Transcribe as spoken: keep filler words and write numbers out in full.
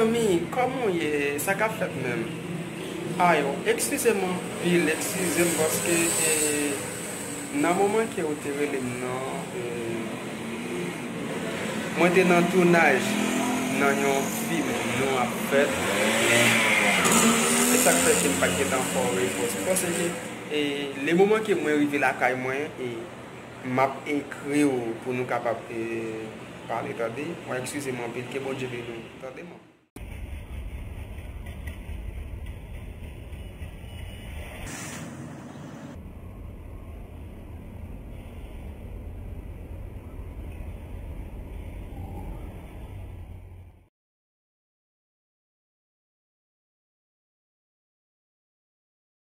Zanmi, kòman w ye? Sa k ap fèt menm? Ay, eskize m anpil, eskize m paske e, nan moman ke w te rele m nan, e, mwen te nan tounaj nan yon fim nou ap fèt. E sa k fè ke m pa t gentan fè w repons. Paske e, le moman ke mwen rive lakay mwen, e, m ap ekri w pou nou kapab e, pale, tande? Mwen eskize m anpil, ke Bondye beni w, tande mwen?